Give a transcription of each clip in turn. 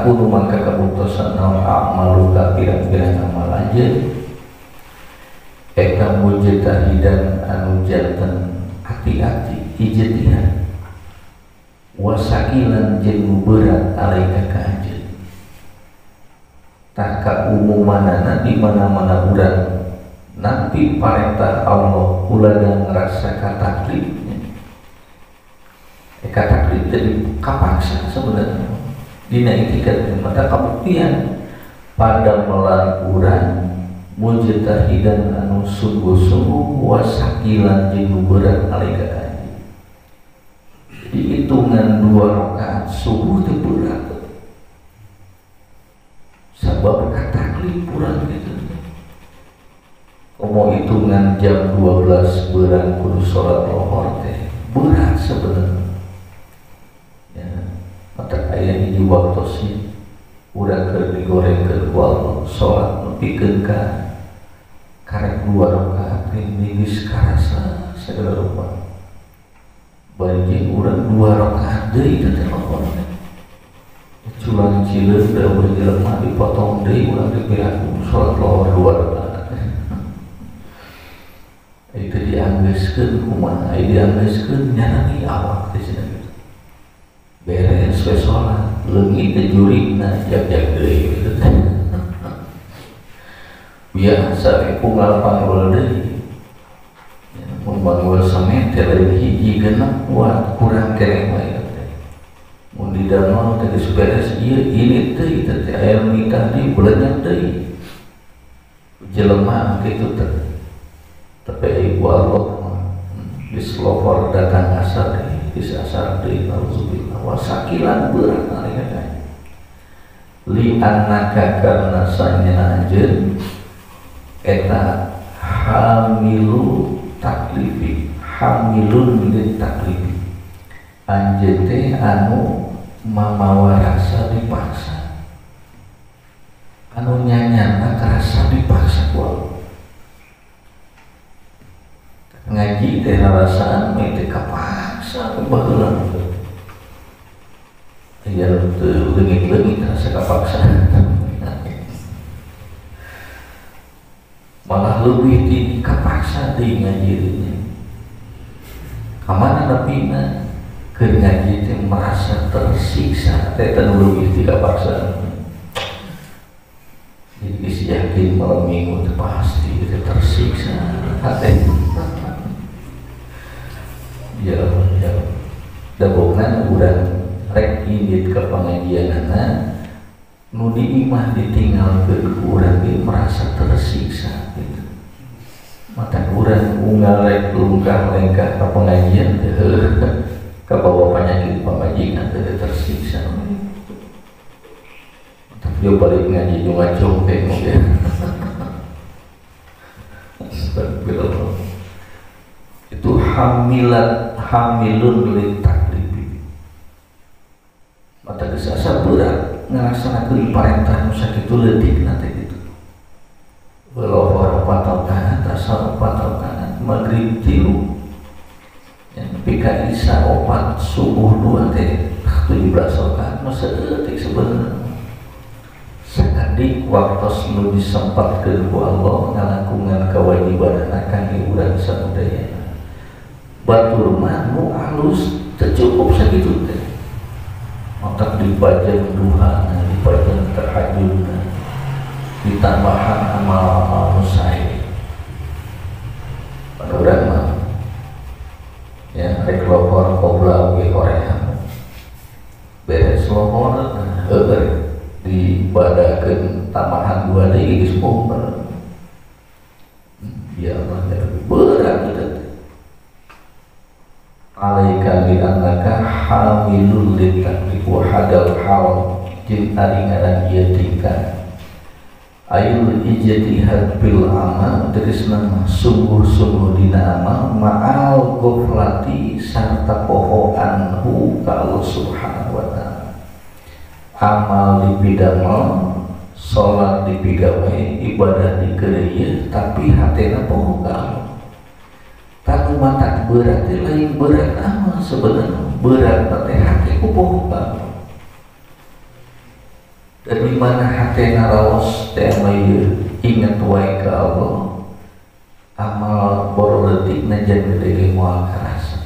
Fatakunu mangka kabuktosan naon amaluka pirang-pirang amal anjeun eta mujtahidan anu janten hati-hati ijtihad wasakilan jeung berat alaika ka anjeun. Tah kaumumanana di mana-mana urang nampi parentah Allah ulah ngerasa kataklifnya. Kataklif jadi kapaksa sebenarnya dina itikat mata kabuktian pada melan urang mujtahidan anu sungguh-sungguh wasakilan jeung berat alaika ka anjeun. Jadi hitungan 2 rakaat subuh teh berat sabab kataklif urang gitu. Komo hitungan jam 12 beurang kudu salat lohor teh berat sebenarnya. Ya, mata aya hiji waktos urang keur digorengkeun ku Allah salat nepikeun ka karek 2 rakaat geus karasa sagala rupa. Bari jeung urang 2 rakaat deui teh lohor teh. Culang cileun da eueuh jelema dipotong deui urang dipiraku salat lohor 2 rakaat. Itu dianggeuskeun kumaha, dianggeuskeun nyarangi awak teh cenah gitu. Beres we salat, leungit teh jurigna jag-jag deui gitu teh. Biasa we punggal panggul deui. Mun panggul semen teh lain hiji genep kuat kurang keneh wae teh. Mun di damel teh geus beres ieu ini teh ieu teh aya nikah deui belenyak deui. Jelema kitu teh. Tapi ibu Allah geus lohor datang asar deui, geus asar deui nauzubillah wasakilan berat alika. Li annaka karna sanyana anjeun eta hamilu taklifi, hamilun lil taklifi. Anjeun teh anu mamawa rasa dipaksa. Anu nyanyana rasa dipaksa ku Allah. Ngaji teh rasaan mah teh kapaksa baheula. Aya teu leungit-leungit rasa kapaksa. Malah leuwih ti kapaksa deui ngaji nya. Kamana nepina keur ngaji teh merasa tersiksa teh teu leuwih ti kapaksa. Jadi geus yakin malam minggu teh pasti teh tersiksa hate. Ya Allah, ya Allah. Dabongan urang rek indit ka pangajianana nu di imah ditinggalkeun ku urang ge merasa tersiksa gitu. Mata urang unggal rek lungkah lengkah ka pengajian teh kabawa panyakit pamajikan teh tersiksa. Tapi dia balik ngaji juga congkek mungkin. Astagfirullah. Itu hamilat hamilun lil taklifi. Mata geus asa berat ngalaksanakeun parentah nu sakitu leutikna teh kitu. Lohor 4 rakaat, asar 4 rakaat, maghrib 3. Yang nepi ka isya 4, subuh 2 teh 17 rakaat mah saeutik sebenarnya. Sakedik waktos nu disempatkeun ku Allah ngalangkungan kewajibanana kangge urang sadayana. Batur mah nu alus teu cukup sakitu teh. Otak dipajang duhana, dipajang tahajudna, ditambahan amal-amal nu sae. Pada urang mah ya rek lohor qobla oge hoream. Beres lohor heueuh dibadakeun tambahan 2 deui geus bongkar. Ya Allah, ya Rabbi, berat kitu teh. Alaika li annaka hamilul litaklif wa hadal hal jeung ari ngaran ieu tingkah ayul ijtihad bil amal tegasna sungguh-sungguh dina amal ma'al ghaflati sarta poho anhu ka Allah subhanahu wa ta'ala. Amal dipidamel, salat dipigawe, ibadah dikereuyeun tapi hatena poho ka Allah. Tanu mata berat lain berat amal sebenarnya berat teh hati ku poho ka Allah. Dan di mana hatena raos teh ieu inget wae ka Allah amal boro leutik najan gede ge moal karasa.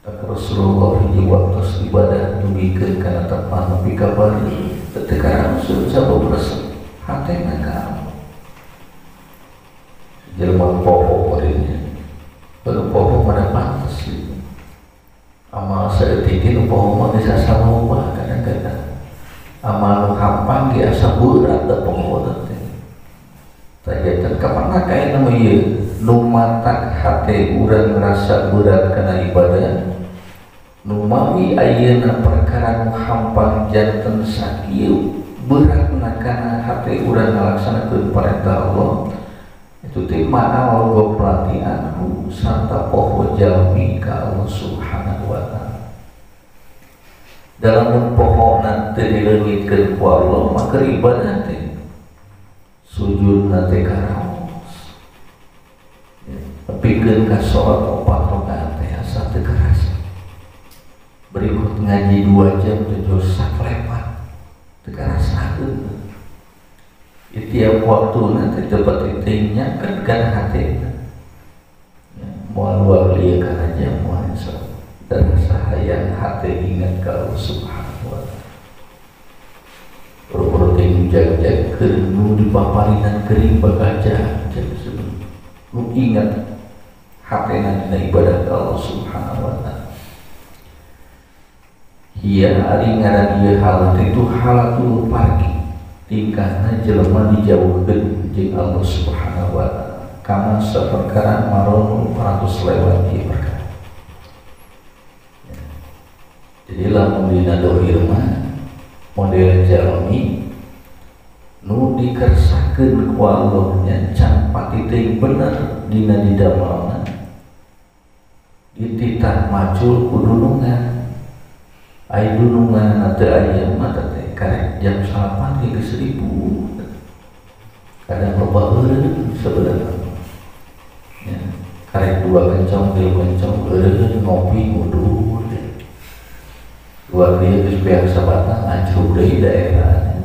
Rasulullah hiji waktu ibadah dugikeun kana tempat nepi ka bali teu karaos sabab resep hatena ka Allah. Jelema poho barinya baru poho pada pantas gitu. Amal saeutik nu poho mah geus asa loba kadang-kadang amal nu hampang ge asa berat da poho teh. Tajaten kapan kae nu ieu nu matak hate urang ngrasa berat kana ibadah nu mawi ayeuna perkara nu hampang janten sakieu beratna kana hate urang ngalaksanakeun perintah Allah itu teh ma'al goflati anhu sarta poho jalmi ka Allah Subhanahu wa ta'ala. Dalam poho teu dileungitkeun ku Allah maka ibadah teh sujudna teh karaos nepikeun ka salat 4 rakaat teh asa teu karasa. Berikut ngaji 2 jam tujuh saklepat teu karasakeun. Tiap waktu nanti dapat intinya kan kan hati moal wali kana aja moal insyaallah dan sahayang hati ingat ka Allah Subhanahu wa ta'ala. Pura-pura teh jag-jagkeun nu dipaparinan kering bakal jag nu ingat hatena dina ibadah ka Allah Subhanahu wa ta'ala. Iya ari ngaran ieu halat itu halatul farqi tingkahna jelema dijauhkeun jeung Allah Subhanahu wa ta'ala kama saperkara maron 400 lewat ieu perkara. Jadi lamun dina dohir mah model jalmi nu dikersakeun ku Allah nya can pati teuing bener dina didamelna dititah macul ku dunungan ai dunungan teu aya mah teh karek jam 9 ge geus 1000 kadang loba eureun sebenarnya ya karek 2 kencong 3 kencong eureun ngopi ngudud dua ieu geus beak sabatang hancur deui daerah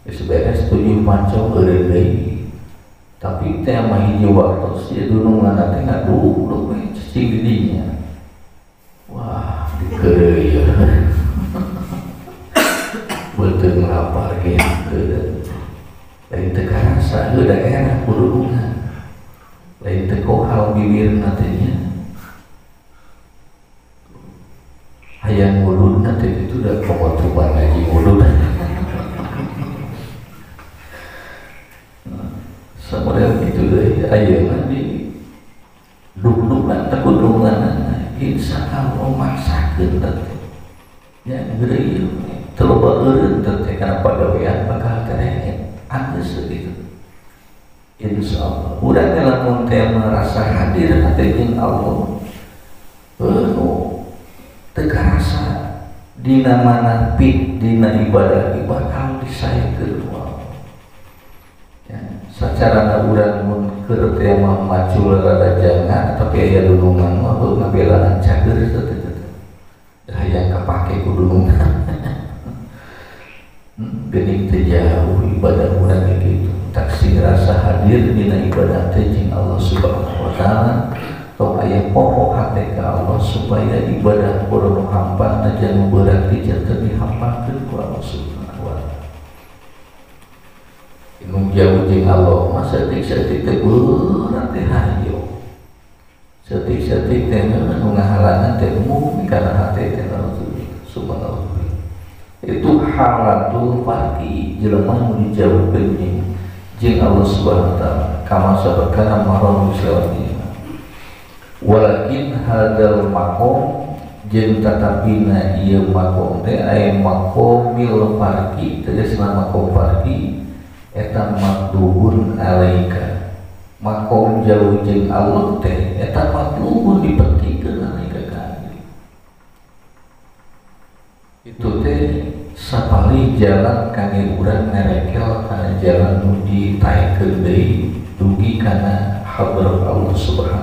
geus beres 7 pancong eureun deui tapi teh mah hiji waktu ieu dunungan teh ngaduk we cicing di dinya wah dikeureuy beuteung lapar ge lain teu karasa heuh daerah kudungan lain teu kohal bibirna teh nya hayang ngududna teh kitu da komo coba ngaji ngudud samodel kitu deui ayeuna di duk-dukan teh kudunganna insya Allah maksakeun teh nya geureuy teu loba eureun teh kana pagawean bakal terengit anggeus gitu. Insya Allah urang lamun teh merasa hadir hate jeung Allah nu teu karasa dina mana pit dina ibadah bakal disaekeun ku Allah ya sacarana urang mun keur teh mah macul rada jangan tapi aya dunungan mah heuh ngabelaan cager teh teh hayang kapake ku dunungan geuning teu jauh ibadah urang kitu tak sing rasa hadir dina ibadah teh jeung Allah Subhanahu wa ta'ala tong aya poho hate ka Allah supaya ibadah urang nu hampang najan berat dijanten dihampangkeun ku Allah Subhanahu wa ta'ala. Nu jauh jeung Allah mah saeutik-saeutik teh berat teh hayo saeutik-saeutik teh nu ngahalangan teh mung kana hate teh subhanallah. Itu halatul farqi jelema nu dijauhkeun jeung Allah Subhanahu wa ta'ala kama sabarkana maron selawati walakin hadal maqam jeung tatapina ieu maqam teh aya maqamil farqi tegasna maqam farqi eta matlubun alaika maqam jauh jeung Allah teh eta matlubun dipentingkeun alaika ka itu teh sapali jalan kangge urang ngarekel kana jalan nu ditaekeun deui dugi kana hadrat Allah Subhanahu